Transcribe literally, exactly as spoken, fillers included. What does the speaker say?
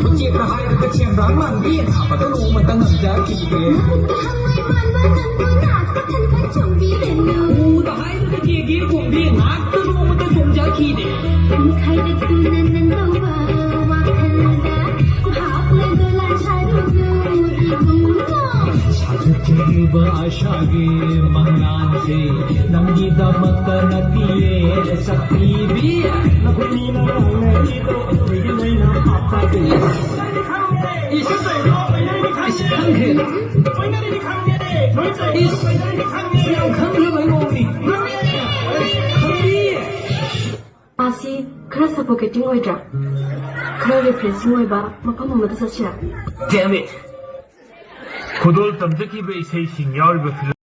ꯎꯆꯦꯛꯅ ꯍꯥꯏꯔꯒ ꯁꯦꯟꯗ꯭ꯔꯥꯡ ꯃꯥꯟꯕꯤ, ꯊꯥꯕꯗ ꯅꯣꯡꯃꯇ ꯉꯝꯖꯈꯤꯗꯦ꯫ ꯎꯗ ꯍꯥꯏꯔꯒ ꯀꯦꯒꯦ ꯈꯣꯡꯕꯤ, ꯉꯥꯛꯇ ꯅꯣꯡꯃꯇ ꯆꯣꯡꯖꯈꯤꯗꯦ꯫ ꯈꯥꯏꯔꯛꯇꯨꯅ ꯅꯪ ꯇꯧꯕ ꯋꯥꯈꯜꯗ ꯍꯥꯞꯂꯗꯣ ꯂꯥꯟꯁꯥꯔꯨꯅꯨ ꯏꯕꯨꯡꯉꯣ꯫ ꯁꯥꯖꯈꯤꯕ ꯑꯥꯁꯥꯒꯤ ꯃꯪꯂꯥꯟꯁꯦ ꯅꯪꯒꯤꯗꯃꯛꯇ ꯅꯠꯇꯤꯌꯦ ꯁꯛꯄꯤꯕꯤ꯫ ꯅꯈꯣꯏꯅꯤꯅ ꯉꯥꯡꯅꯔꯤꯗꯣ ꯑꯩꯒꯤ ꯑꯣꯏꯅ ꯄꯥꯞ ꯇꯥꯗꯦ꯫ ꯏꯁ, ꯏꯁ, ꯈꯪꯈ꯭ꯔꯦꯗ꯫ ꯏꯁ, ꯌꯥꯝ ꯈꯪꯈ꯭ꯔꯕ ꯑꯩꯉꯣꯟꯗꯤ꯫ ꯈꯪꯕꯤ꯫ ꯃꯥꯁꯤ ꯈꯔ suffocating ꯑꯣꯏꯗ꯭ꯔꯥ? ꯈꯔ refreshing ꯑꯣꯏꯕ ꯃꯐꯝ ꯑꯃꯗ ꯆꯠꯁꯤꯔꯥ? Damn it! ꯈꯨꯗꯣꯜ ꯇꯝꯖꯈꯤꯕ ꯏꯁꯩꯁꯤꯡ ꯌꯥꯎꯔꯤꯕ ꯐꯤꯂꯝ